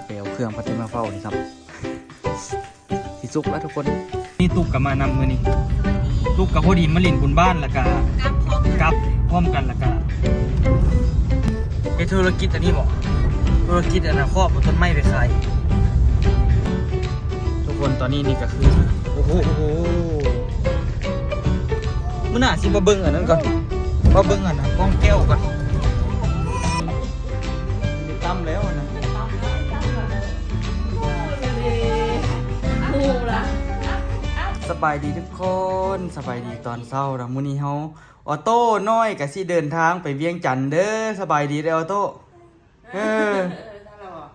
ໄປເອົາເຄື່ອງພັດໄດ້ມາເຝົ້ານີ້ຊ້ຳ ຊິສຸກແລ້ວທຸກຄົນ. ນີ້ຕຸກກໍມານຳມື້ນີ້ ຕຸກກໍພໍດີມາຫຼິ້ນບຸນບ້ານ ແລ້ວກໍກັບພ້ອມກັນ ກັບພ້ອມກັນ ແລ້ວກໍເຮັດທຸລະກິດອັນນີ້ບໍ ທຸລະກິດອັນນະ ຄອບເອົາຕົ້ນໄມ້ໄປຂາຍ. ທຸກຄົນ ຕອນນີ້ນີ້ກໍຄື ໂອ້ໂຫ ໂອ້ໂຫ ມື້ໜ້າຊິມາເບິ່ງອັນນັ້ນກ່ອນ ມາເບິ່ງອັນນະ ກ້ອງແກ້ວກ່ອນ. ໄດ້ຕຳແລ້ວນະ ສະບາຍດີທຸກຄົນ ສະບາຍດີຕອນເຊົ້າເນາະ. ມື້ນີ້ເຮົາ ອໍໂຕ້ນ້ອຍກະຊິເດີນທາງໄປວຽງຈັນເດີ. ສະບາຍດີເດີອໍໂຕ້. ເອີ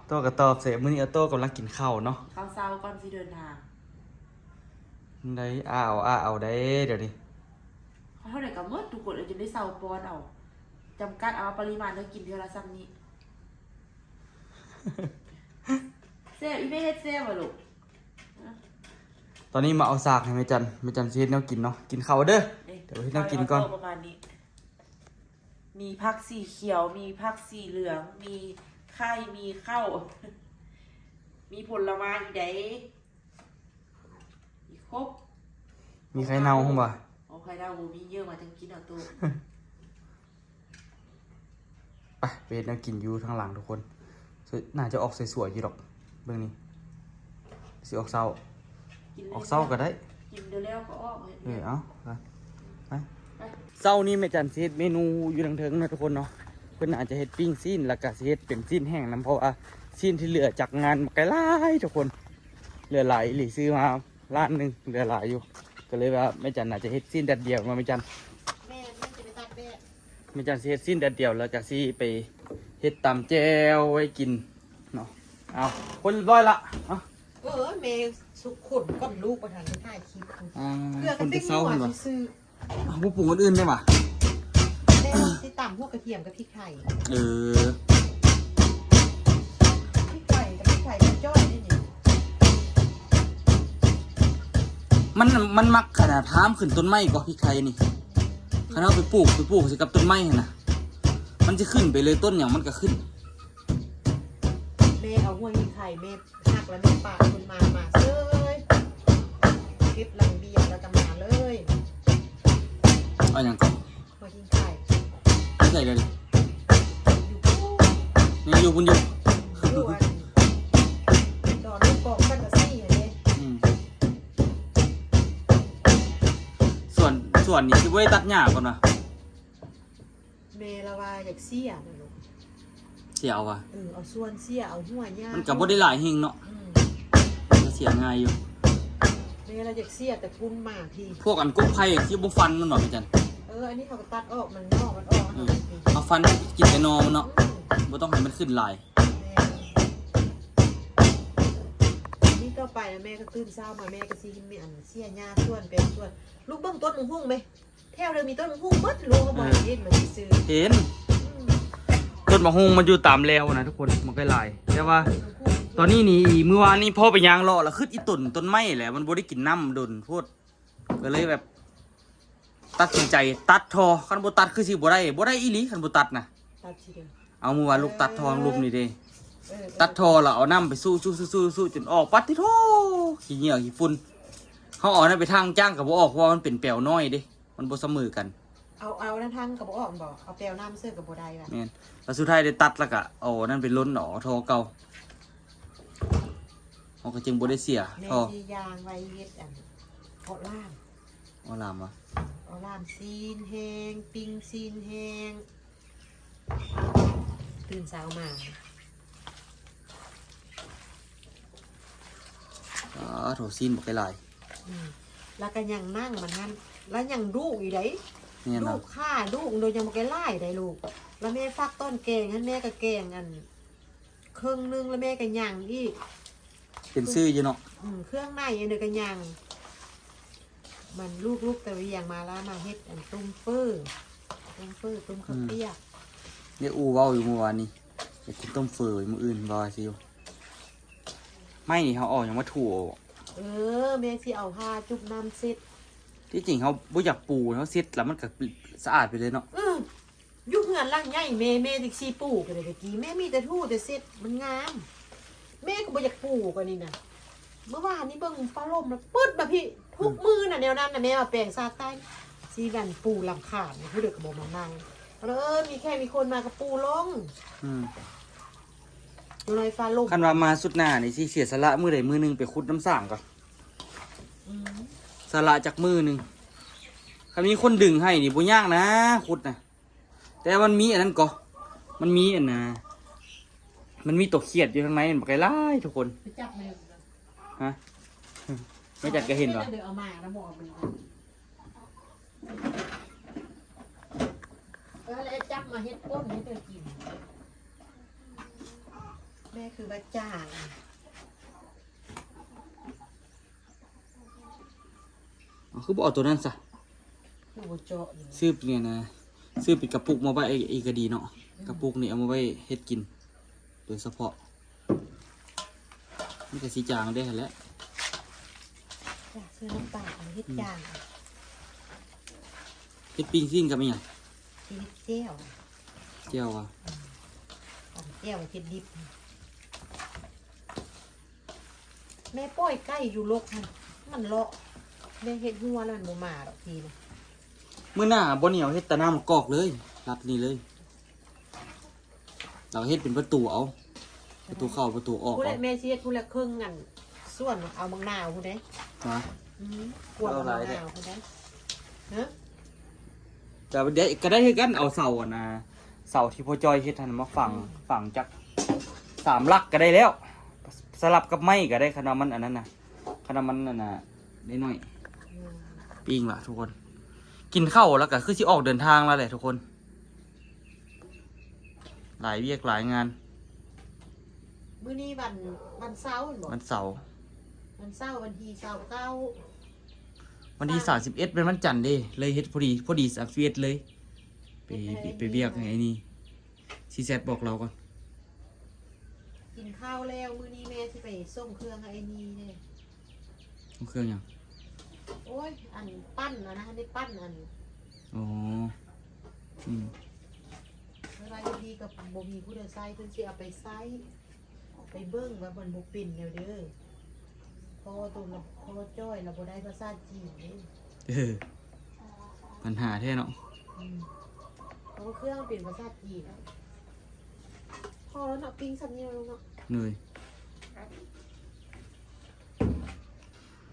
ໂຕ້ກະຕອບເສຍ. ມື້ນີ້ອໍໂຕ້ກຳລັງກິນເຂົ້າເນາະ ເຂົ້າເຊົ້າກ່ອນຊິເດີນທາງ. ໄດ້ ອ້າເອົາ ອ້າເອົາໄດ້ ດຽວນີ້ ເທົ່າໃດກະໝົດທຸກຄົນເອີຍ ຈົນໄດ້ເຊົາປ້ອນເອົາ ຈຳກັດເອົາປະລິມານເດີ ກິນເທື່ອລະສ່ຳນີ້. ແຊບ ອີແມ່ເຮັດແຊບບໍ່ລູກ? ຕອນນີ້ມາເອົາສາກໃຫ້ແມ່ຈັນ ແມ່ຈັນຊິເຮັດແນວກິນເນາະ ກິນເຂົ້າເດີ. ເອີ ດຽວເຮັດແນວກິນກ່ອນ ປະມານນີ້ ມີຜັກສີຂຽວ ມີຜັກສີເຫຼືອງ ມີໄຂ່ ມີເຂົ້າ ມີຜົນລະໄມ້ອີກໃດ໋ ມີຄົບ. ມີໄຂ່ເນົ່າພ້ອມບໍ່? ໂອ້ ໄຂ່ເນົ່າບໍ່ມີ ເຢີມາຈັ່ງກິນເອົາໂຕ. ໄປ ໄປເຮັດແນວກິນຢູ່ທາງຫຼັງທຸກຄົນ ໜ້າຈະອອກສວຍໆຢູ່ດອກ ເບິ່ງນີ້ ຊິອອກເຊົ້າ ກິນເລີຍ ອອກເຊົ້າກໍໄດ້ ກິນແລ້ວກໍອອກ. ເອີ ເອົາ ໄປ ໄປ ໄປ. ເຊົ້ານີ້ແມ່ຈັນຊິເຮັດເມນູຢູ່ທາງເທິງເນາະທຸກຄົນເນາະ ເພິ່ນອາດຈະເຮັດປີ້ງຊີ້ນ ແລ້ວກໍຊິເຮັດເປັນຊີ້ນແຫ້ງນຳ ເພາະວ່າຊີ້ນທີ່ເຫຼືອຈາກງານມັນກໍຫຼາຍທຸກຄົນ ເຫຼືອຫຼາຍອີ່ຫຼີ ຊື້ມາລ້ານໜຶ່ງ ເຫຼືອຫຼາຍຢູ່ ກໍເລີຍວ່າແມ່ຈັນອາດຈະເຮັດຊີ້ນແດດດຽວເນາະແມ່ຈັນ. ແມ່ນ ແມ່ນ ຈະໄປຕັດແບບ ແມ່ຈັນຊິເຮັດຊີ້ນແດດດຽວ ແລ້ວກະຊິໄປເຮັດຕຳແຈ່ວໄວ້ກິນເນາະ. ເອົາ ຄົນຮຽບຮ້ອຍລະ ເອົາ. ເອີ ແມ່ສຸກຂົນກ່ອນລູກ ບໍ່ທັນໄດ້ຖ່າຍຄລິບ ອ່າ ເພື່ອກັນເປັນຫົວຊື່ໆ. ເອົາ ບໍ່ປຸງອັນອື່ນໄດ້ຫວາ? ແມ່ຊິຕຳຫົວກະທຽມກັບພິກໄທ. ເອີ ພິກໄທກັບພິກໄທຈ້ອຍໆ ນີ້ ມັນ ມັນມັກຂະໜາດ ທາມຂຶ້ນຕົ້ນໄມ້ກໍພິກໄທນີ້. ຄັນເຮົາໄປປູກ ໄປປູກໃສ່ກັບຕົ້ນໄມ້ຫັ້ນນະ ມັນຊິຂຶ້ນໄປເລີຍ ຕົ້ນຫຍັງມັນກໍຂຶ້ນ. ແມ່ເອົາຫົວຫິ້ງໄຄ ແມ່ຫັກແລ້ວແມ່ປາດເພິ່ນມາ ມາເຊີຍ ເກັບຫຼັງບຽງແລ້ວກໍມາເລີຍ. ເອົາຫຍັງເກາະ? ຫົວຫິ້ງໄຄ ຢູ່ໃສດຽວນີ້? ຢູ່ພຸ້ນ ຍັງຢູ່ພຸ້ນຢູ່ ຢູ່ອັນ ດອນລູກກອງສັງກະສີຫັ້ນເດ້. ອືມ ສວນ ສວນນີ້ຄືບໍ່ໄດ້ຕັດຫຍ້າກ່ອນຫວາ? ແມ່ລະວ່າຢາກເສຍນະລູກ ເສຍເອົາຫວາ? ເອີ ເອົາສ່ວນເສຍ ເອົາຫົວຫຍ້າ ມັນກໍບໍ່ໄດ້ຫຼາຍແຮງເນາະ. ອືມ ມັນກໍເສຍງ່າຍຢູ່. ແມ່ລະຢາກເສຍແຕ່ພຸ້ນມາພີ້ ພວກອັນກົກໄຜ່ທີ່ບໍ່ຟັນມັນເນາະ ແມ່ຈັນ. ເອີ ອັນນີ້ເຮົາກໍຕັດອອກ ມັນນອກມັນອອກ. ອືມ ເຮົາຟັນກິນແຕ່ໜໍ່ມັນເນາະ. ອືມ ບໍ່ຕ້ອງໃຫ້ມັນຂຶ້ນຫຼາຍ. ແມ່ນ ນີ້ຕໍ່ໄປແມ່ກໍຕື່ນເຊົ້າມາ ແມ່ກໍຊິມີອັນເສຍຫຍ້າສວນ ແປງສວນ. ລູກເບິ່ງຕົ້ນໝາກຫຸ່ງເມ ແຖວເດີມີຕົ້ນໝາກຫຸ່ງເບິດ ລູກກໍບໍ່ເຫັນ ເຫັນມັນຊື່ໆ. ເຫັນ ອືມ ຕົ້ນໝາກຫຸ່ງມັນຢູ່ຕາມແລວນະທຸກຄົນ ມັນກໍຫຼາຍ ແຕ່ວ່າຕອນນີ້ນີ້ ມື້ວານນີ້ພໍ່ໄປຍ່າງເລາະ ລະຄຶດອີຕົນຕົ້ນໄມ້ແຫຼະ ມັນບໍ່ໄດ້ກິນນ້ຳດົນໂພດ ກໍເລີຍແບບຕັດສິນໃຈຕັດທໍ່. ຄັນບໍ່ຕັດຄືຊິບໍ່ໄດ້ ບໍ່ໄດ້ອີ່ຫຼີ ຄັນບໍ່ຕັດນະ. ຕັດຊິເດີ ເອົາ ມື້ວານລູກຕັດທໍ່ລຸ່ມນີ້ເດ້. ເອີ ເອີ ຕັດທໍ່ລະເອົານ້ຳໄປຊຸໆໆ ຈົນອອກ ປາດຕິໂທ ຂີ້ເຫຍື້ອຂີ້ຝຸ່ນ. ເຮົາເອົານັ້ນໄປທາງຈ້າງກໍບໍ່ອອກ ເພາະວ່າມັນເປັນແປວນ້ອຍເດ້ ມັນບໍ່ສະເໝີກັນ. ເອົາ ເອົານັ້ນທາງກໍບໍ່ອອກແມ່ນບໍ່? ເອົາແປວນ້ຳເສີກໍບໍ່ໄດ້ຫວາ? ແມ່ນ ແລ້ວສຸດທ້າຍໄດ້ຕັດ ແລ້ວກໍເອົານັ້ນໄປລົນເອົາທໍ່ເກົ່າ. ເຮົາກໍຈຶ່ງບໍ່ໄດ້ເສຍທໍ່. ແມ່ຊິຍ່າງໄວ້ເຮັດອັນເອາະລາມ. ເອາະລາມຫວາ? ເອາະລາມຊີ້ນແຫ້ງ ປີ້ງຊີ້ນແຫ້ງ. ຕື່ນເຊົ້າມາ ອາ ໂຖ ຊີ້ນບັກຫຼາຍ. ອືມ ລະກະຍັງໜັງມັນຫັ້ນ ລະຍັງດຸອີກໃດ໋. ແມ່ນ ດຸຂາດຸໂດຍຍັງບັກຫຼາຍໃດ໋ລູກ. ລະແມ່ຝາກຕອນແກງຫັ້ນ ແມ່ກະແກງອັນເຄິ່ງໜຶ່ງ ລະແມ່ກະຍັງອີກ. ເປັນຊື່ຢູ່ເນາະ. ອືມ ເຄື່ອງໃນອັນນີ້ກະຍັງ. ມັນລູກໆໄປວຽງມາລະມາເຮັດອັນຕົ້ມເຝີ ຕົ້ມເຝີ ຕົ້ມເຂົ້າປຽກ. ອືມ ເດອູເວົ້າຢູ່ມື້ວານນີ້ ຢາກກິນຕົ້ມເຝີ ມື້ອື່ນວ່າຊິຢູ່. ໄມ້ນີ້ເຮົາເອົາຫຍັງມາຖູເອົາ? ເອີ ແມ່ຊິເອົາຜ້າຈຸບນ້ຳເຊັດ. ທີ່ຈິງເຮົາບໍ່ຢາກປູ ເຮົາເຊັດລະມັນກະສະອາດໄປເລີຍເນາະ. ອືມ ຢູ່ເຮືອນຫຼັງໃຫຍ່ແມ່ ແມ່ຈັກຊິປູກະໄດ້ ຕະກີ້ແມ່ມີແຕ່ຖູແຕ່ເຊັດ ມັນງາມ. ແມ່ກໍບໍ່ຢາກປູກອັນນີ້ນະ. ເມື່ອວານນີ້ເບິ່ງຟ້າລົມນະ ປຶດມາພີ້ ທຸກມື້ນະແນວນັ້ນນະ. ແມ່ວ່າແປງຊາດໃຕ້ ຊິແມ່ນປູລຳຄານ ຜູ້ໃດກໍບໍ່ມານັ່ງ. ກໍເລີຍ ເອີ ມີແຂກມີຄົນມາກໍປູລົງ. ອືມ ຢູ່ໃນຟ້າລົມ. ຄັນວ່າມາສຸດໜ້ານີ້ ຊິເສຍສະຫຼະມື້ໃດມື້ໜຶ່ງໄປຂຸດນ້ຳສ້າງກ່ອນ. ອືມ ສະຫຼະຈັກມື້ໜຶ່ງ. ຄັນມີຄົນດຶງໃຫ້ນີ້ບໍ່ຍາກນະ ຂຸດນະ. ແຕ່ມັນມີອັນນັ້ນກໍ ມັນມີອັນນ່າ ມັນມີຕົວຂຽດຢູ່ທາງໃນ ມັນບັກຫຼາຍໆ ທຸກຄົນ. ໄປຈັບແມ່. ຮະ? ແມ່ຈັດກໍເຫັນບໍ່? ເດີເອົາມານຳບໍ່ ເອົາໄປ. ເອີ ແລ້ວຈັບມາເຮັດປົ່ນໃຫ້ເດີກິນ. ແມ່ຄືວ່າຈ້າງ. ເອົາ ຄືບໍ່ເອົາໂຕນັ້ນຊະ? ຄືບໍ່ເຈາະນີ້? ຊື້ນີ້ນະ ຊື້ເປັນກະປຸກມາໄວ້ອີກກໍດີເນາະ. ອືມ ກະປຸກນີ້ເອົາມາໄວ້ເຮັດກິນໂດຍສະເພາະ. ມັນກໍຊິຈາງໄດ້ຫັ້ນແຫຼະ. ຢາກຊື້ນ້ຳປາມາເຮັດ ອືມ ຈາງ. ເຮັດປີ້ງຊີ້ນກັບອີ່ຫຍັງ? ຊິເຮັດແຈ່ວ. ແຈ່ວຫວາ? ອືມ ຕຳແຈ່ວ ເຮັດດິບ. ແມ່ປ່ອຍໄກ່ຢູ່ລົກຫັ້ນ ມັນເລາະ. ແມ່ເຮັດຮົ້ວແລ້ວມັນບໍ່ມາດອກພີ້ນະ. ມື້ໜ້າບໍ່ໜຽວ ເຮັດແຕ່ນ້ຳມະກອກເລີຍ ລັດນີ້ເລີຍ. ລາວເຮັດເປັນປະຕູເອົາ ປະຕູເຂົ້າປະຕູອອກ. ພຸ້ນແຫຼະ ເອົາ ແມ່ຊິເຮັດພຸ້ນແຫຼະ ເຄິ່ງອັນສວນ ເອົາບັກນາວພຸ້ນເດ້. ຮະ? ອືມ ກວນເອົາບັກນາວພຸ້ນເດ້. ຮະ? ກໍໄດ້ ກໍໄດ້ຄືກັນ ເອົາເສົາອັນນ່າ ເສົາທີ່ພໍ່ຈ້ອຍເຮັດຫັ້ນມາຝັງ. ອືມ ຝັງຈັກສາມຫຼັກກໍໄດ້ແລ້ວ ສະຫຼັບກັບໄມ້ກໍໄດ້ ຄັນວ່າມັນອັນນັ້ນນະ ຄັນວ່າມັນອັນນ່າ ນ້ອຍໆ. ອືມ ປີ້ງລະທຸກຄົນ. ກິນເຂົ້າແລ້ວກໍຄືຊິອອກເດີນທາງແລ້ວແຫຼະທຸກຄົນ. ຫຼາຍວຽກຫຼາຍງານ. ມື້ນີ້ວັນ ວັນເສົາແມ່ນບໍ່? ວັນເສົາ ວັນເສົາ ວັນທີຊາວເກົ້າ. ວັນທີສາມສິບເອັດ ເປັນວັນຈັນເດ້ ເລີຍເຮັດພໍດີ ພໍດີສາມສິບເອັດເລີຍ. ໄປ ເຮັດໃຫ້ ໄປວຽກໃຫ້ໄອ້ນີ້ ຊິແຊັດບອກລາວກ່ອນ. ກິນເຂົ້າແລ້ວ ມື້ນີ້ແມ່ຊິໄປສົ່ງເຄື່ອງໃຫ້ໄອ້ນີ້ເດ້. ເຄື່ອງຫຍັງ? ໂອ້ຍ ອັນ ປັ້ນຫັ້ນນະ ໄດ້ປັ້ນອັນ. ອໍ ອືມ ເວລາຢູ່ດີກໍບໍ່ມີຜູ້ໃດໃຊ້ ເພິ່ນຊິເອົາໄປໃຊ້ ໄປເບິ່ງວ່າມັນບໍ່ເປັນແນວເດີ. ພໍ່ຕົວລະ ພໍ່ຈ້ອຍລະບໍ່ໄດ້ພາສາຈີນເດ້. ເອີ ບັນຫາແທ້ເນາະ. ອືມ ເພາະວ່າເຄື່ອງເປັນພາສາຈີນ. ພໍແລ້ວເນາະ ປີ້ງສ່ຳນີ້ເນາະ. ໂດຍ.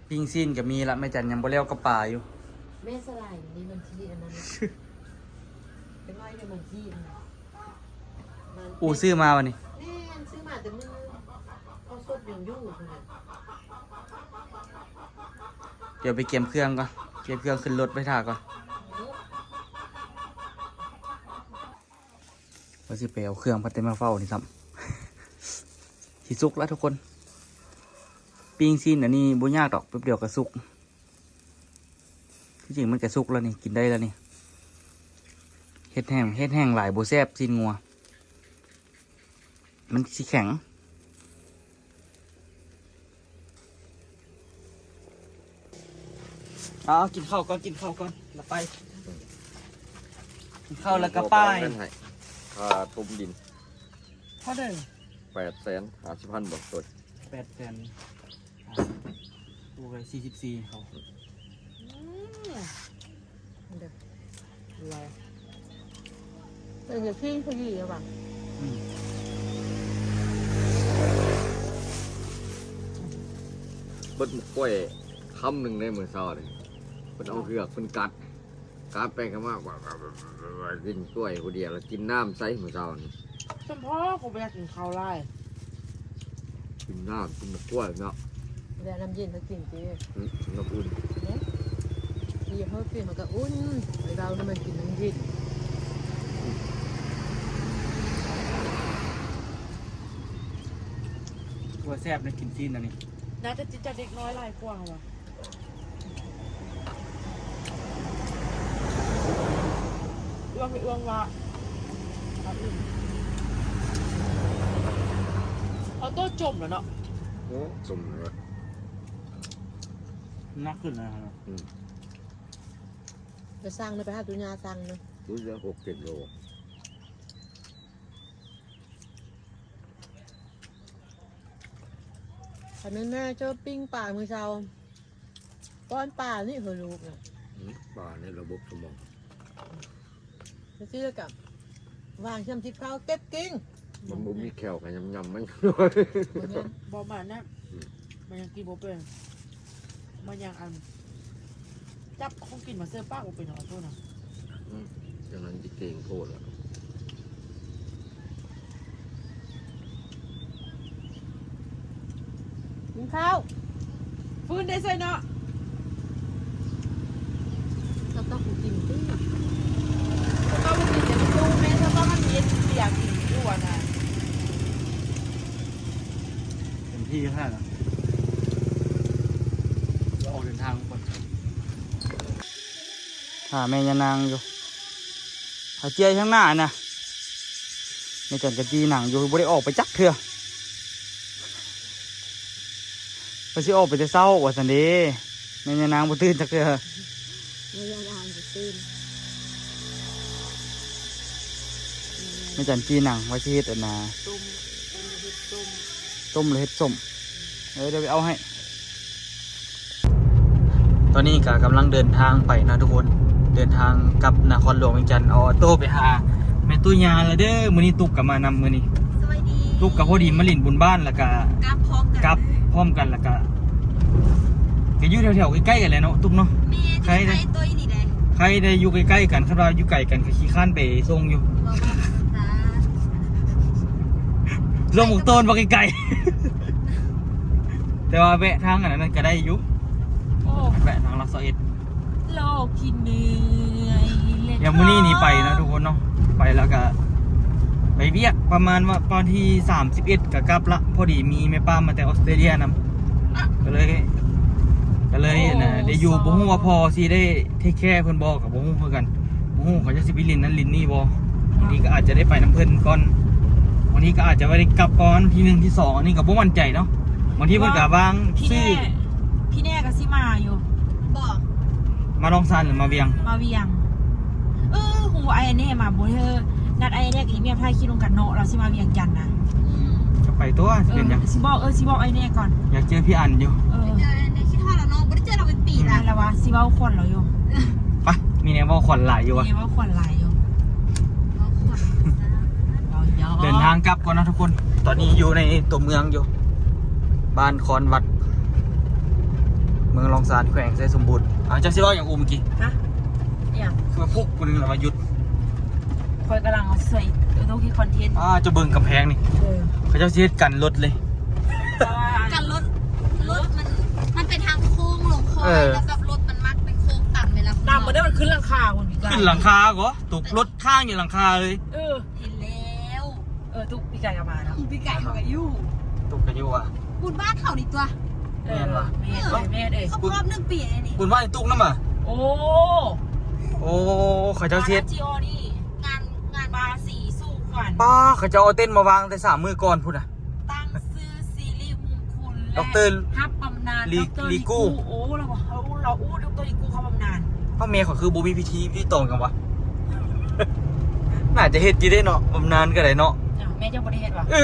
ປີ້ງຊີ້ນກໍມີລະ ແມ່ຈັນຍັງບໍ່ແລ້ວກັບປາຢູ່. ແມ່ສະຫຼາຍນີ້ມັນຊິອັນນັ້ນ ຈັກໜ້ອຍດຽວມັນຊິອັນນັ້ນ. ອູ້ ຊື້ມາວະນີ້? ແມ່ນ ຊື້ມາແຕ່ມື້ເອົາສົດຍັງຢູ່ພຸ້ນນະ. ດຽວໄປກຽມເຄື່ອງກ່ອນ ກຽມເຄື່ອງຂຶ້ນລົດໄປຖ້າກ່ອນ. ວ່າຊິໄປເອົາເຄື່ອງ ພັດໄດ້ມາເຝົ້ານີ້ຊ້ຳ. ຊິສຸກແລ້ວທຸກຄົນ. ປີ້ງຊີ້ນອັນນີ້ບໍ່ຍາກດອກ ແປັບດຽວກໍສຸກ. ທີ່ຈິງມັນກໍສຸກແລ້ວນີ້ ກິນໄດ້ແລ້ວນີ້. ເຮັດແຫ້ງ ເຮັດແຫ້ງຫຼາຍບໍ່ແຊບຊີ້ນງົວ ມັນຊິແຂງ. ເອົາ ກິນເຂົ້າກ່ອນ ກິນເຂົ້າກ່ອນ ລະໄປ. ກິນເຂົ້າແລ້ວກໍໄປ. ຄ່າຖົມດິນເທົ່າໃດ? ແປດແສນຫ້າສິບພັນບໍ່ຕົວ. ແປດແສນ ອ່າ ໂອເຄ ສີ່ສິບສີ່ເຂົາ. ອືມ ເດີ ລາວ ເອີ ເຮັດພິງພໍດີແລ້ວວ່າ. ອືມ ເບິດໝາກກ້ວຍຄຳໜຶ່ງໃນມື້ເຊົ້ານີ້ ເພິ່ນເອົາເຫືອກເພິ່ນກັດ ກັດໄປກັດມາ ກິນກ້ວຍຜູ້ດຽວ ແລ້ວກິນນ້ຳໃສ່ມື້ເຊົ້ານີ້. ສຳພໍ ກູບໍ່ຢາກກິນເຂົ້າຫຼາຍ. ກິນນ້ຳ ກິນໝາກກ້ວຍເນາະ. ແລ້ວນ້ຳເຢັນມາກິນຕິ? ອືມ ນ້ຳອຸ່ນ. ເດ້ ທີ່ເຮົາກິນມັນກໍອຸ່ນ ໄປເວົ້ານຳມັນກິນນ້ຳເຢັນ. ໂອ້ ແຊບເດ້ ກິນຊີ້ນອັນນີ້. ໜ້າຈະຕິດໃຈເດັກນ້ອຍຫຼາຍກວ່າວ່າ. ເອື້ອງ ເອື້ອງວ່າ ເອົາໂຕຈົມແລ້ວເນາະ. ໂອ້ ຈົມແລ້ວ ໜັກຂຶ້ນແລ້ວເນາະ. ອືມ ໄປສັ່ງເນາະ ໄປຫາຕຸຍາສັ່ງເນາະ. ຮູ້ສຶກຫົກເຈັດໂລ. ອັນນັ້ນແມ່ເຈົ້າປີ້ງປາມື້ເຊົ້າ ປ້ອນປານີ້ເຮີລູກນະ ອືມ ປາໃນລະບົບສະໝອງ ຈັ່ງຊີ້ລະກະວາງຊ່ຳຕິບເຂົ້າເກັບກິນ ມັນບໍ່ມີແຂ້ວກະຍຳໆມັນ ບໍ່ແມ່ນ ບໍ່ມານະ ອືມ ມັນຍັງກິນບໍ່ເປັນ ມັນຍັງອັນ ຈັບຂອງກິນມາເສີບປາກບໍ່ເປັນ ເອົາໂທດນະ ອືມ ຈັ່ງນັ້ນຊິເກັ່ງໂພດລະ ກິນເຂົ້າ ຟືນໄດ້ໃສ່ເນາະ ສະຕອກບໍ່ກິນຕິ ສະຕອກບໍ່ກິນ ແຕ່ມັນຢູ່ແມ່ ສະຕອກມັນເຮັດເບຍກິນຢູ່ຫັ້ນນະ ເປັນທີ່ແທ້ລະ ຈະອອກເດີນທາງກ່ອນ ຫາແມ່ຍານາງຢູ່ ຫາເຈ້ຍທາງໜ້ານະ ແມ່ຈັນກະຈີ່ນັ່ງຢູ່ ບໍ່ໄດ້ອອກໄປຈັກເທື່ອ ວ່າຊິອອກໄປແຕ່ເຊົ້າວ່າຊັ້ນເດ້ ແມ່ຍານາງບໍ່ຕື່ນຈັກເທື່ອ ແມ່ຍານາງບໍ່ຕື່ນ ແມ່ຈັນຈີ່ນັ່ງວ່າຊິເຮັດອັນນ່າ ຕົ້ມ ຕົ້ມ ເຮັດສົ້ມ ຕົ້ມ ເຮັດສົ້ມ ເອີ ດຽວໄປເອົາໃຫ້ ຕອນນີ້ກະກຳລັງເດີນທາງໄປເນາະທຸກຄົນ ເດີນທາງກັບນະຄອນຫຼວງວຽງຈັນ ເອົາອອໂຕ້ໄປຫາແມ່ຕູ້ຍ່າລະເດີ ມື້ນີ້ຕຸກກະມານຳມື້ນີ້ ສະບາຍດີ ຕຸກກະພໍດີມາຫຼິ້ນບຸນບ້ານ ລະກະກັບພ້ອມກັນ ກັບພ້ອມກັນ ລະກະ ກະຢູ່ແຖວໆໃກ້ໆກັນແຫຼະເນາະຕຸກເນາະ ແມ່ນ ໃກ້ ໃກ້ໂຕນີ້ແຫຼະ ໃກ້ໄດ້ຢູ່ໃກ້ໆກັນ ຄັນວ່າຢູ່ໄກກັນກະຂີ້ຄ້ານໄປສົ່ງຢູ່ ບໍ່ ບໍ່ ສົ່ງບັກໂຕນບໍ່ໄກໆ ແຕ່ວ່າແວະທາງອັນນັ້ນກະໄດ້ຢູ່ ໂອ້ ແວະທາງຫຼັກຊາວເອັດ ໂລກທີ່ເມື່ອຍ ຢ່າງມື້ນີ້ນີ້ໄປເນາະທຸກຄົນເນາະ ໄປແລ້ວກະໄປວຽກ ປະມານວ່າວັນທີສາມສິບເອັດກະກັບລະ ພໍດີມີແມ່ປ້າມາແຕ່ອອສເຕຣເລຍນຳ ກະເລີຍ ກະເລີຍ ໂອ້ ນະ ໄດ້ຢູ່ ສອງ ບໍ່ຮູ້ວ່າພໍ່ຊິໄດ້ ເທກແຄເພິ່ນບໍ່ກະບໍ່ຮູ້ຄືກັນ ບໍ່ຮູ້ເຂົາເຈົ້າຊິໄປຫຼິ້ນນັ້ນຫຼິ້ນນີ້ບໍ່ ບາງທີກະອາດຈະໄດ້ໄປນຳເພິ່ນກ່ອນ ບາງທີກະອາດຈະໄດ້ກັບກ່ອນທີໜຶ່ງທີສອງ ອັນນີ້ກະບໍ່ໝັ້ນໃຈເນາະ ບາງທີເພິ່ນກະວາງ ພີ່ແນ່ ຊື້ ພີ່ແນ່ກະຊິມາຢູ່ ບໍ່ ມາດອງຊານຫຼືມາວຽງ ມາວຽງ ເອີ ຮູ້ ອ້າຍແນ່ມາບໍ່ເທີ ນັດອ້າຍແນ່ກັບອີ່ແມ່ຖ່າຍຄລິບນຳກັນເນາະ ລາວຊິມາວຽງຈັນນະ ອືມ ກະໄປຕົວະ ຊິເປັນຫຍັງ ເອີ ຊິບອກ ເອີ ຊິບອກອ້າຍແນ່ກ່ອນ ຢາກເຈີພີ່ອັນຢູ່ ເອີ ຄິດຮອດລາວເນາະ ບໍ່ໄດ້ເຈີລາວເປັນປີລະ ລະວ່າຊິເວົ້າຂວັນລາວຢູ່ ປະ ມີແນວເວົ້າຂວັນຫຼາຍຢູ່ວະ ມີແນວເວົ້າຂວັນຫຼາຍຢູ່ ເດີນທາງກັບກ່ອນເນາະທຸກຄົນ ຕອນນີ້ຢູ່ໃນຕົວເມືອງຢູ່ ບ້ານຄອນວັດ ເມືອງລອງຊານ ແຂວງໄຊສົມບູນ ເອົາ ເຈົ້າຊິເວົ້າຫຍັງອູ້ມື້ກີ້ ຮະ ອີ່ຫຍັງ ຄືວ່າພຸກຜູ້ໜຶ່ງລະວ່າຢຸດ ຂ້ອຍກຳລັງໃສ່ ຕ້ອງເຮັດຄອນເທັນ ອ້າ ເຈົ້າເບິ່ງກຳແພງນີ້ ເອີ ເຂົາເຈົ້າຊິເຮັດກັນລົດເລີຍ ກັນລົດ ລົດມັນ ມັນເປັນທາງໂຄ້ງລົງຄອຍ ເອີ ແລ້ວແບບລົດມັນມັກເປັນໂຄ້ງຕັນເວລາ ຕາມບໍ່ໄດ້ ມັນຂຶ້ນຫຼັງຄາພຸ້ນ ຂຶ້ນຫຼັງຄາກໍຕົກລົດຄ້າງຢູ່ຫຼັງຄາເລີຍ ເອີ ເຫັນແລ້ວ ເອີ ຕຸກປີກາຍກະມາເນາະ ປີກາຍເຂົາກະຢູ່ ຕຸກກະຢູ່ຫວາ ບຸນບ້ານເຂົານີ້ຕົວະ ເອີ ແມ່ນຫວາ ແມ່ນ ເອີ ແມ່ນເອີຍ ຄົບຮອບໜຶ່ງປີແລ້ວນີ້ ບຸນບ້ານຕຸກນຳຫວາ ໂອ້ ໂອ້ ເຂົາເຈົ້າຊິເຮັດ ງານ ງານບາສີສູ່ຂວັນ ປ້າ ເຂົາເຈົ້າເອົາເຕັນມາວາງແຕ່ສາມມື້ກ່ອນພຸ້ນນະ ຕັ້ງຊື່ສິລິມຸງຄຸນ ແລະ ດັອກເຕີ ຮັບບຳນານ ລີ ດັອກເຕີ ລີ ລີ ກູ ກູ ໂອ້ ລາວວ່າ ເຮົາ ລາວ ໂອ້ ດັອກເຕີ ລີ ກູ ຮັບບຳນານ ເຮົາແມ່ເຂົາຄືບໍ່ມີພິທີ ພິທີຕອງຫຍັງຫວາ ໜ້າຈະເຮັດຢູ່ເດ້ເນາະ ບຳນານກະໄດ້ເນາະ ອ້າວ ແມ່ເຈົ້າບໍ່ໄດ້ເຮັດຫວາ ເອີ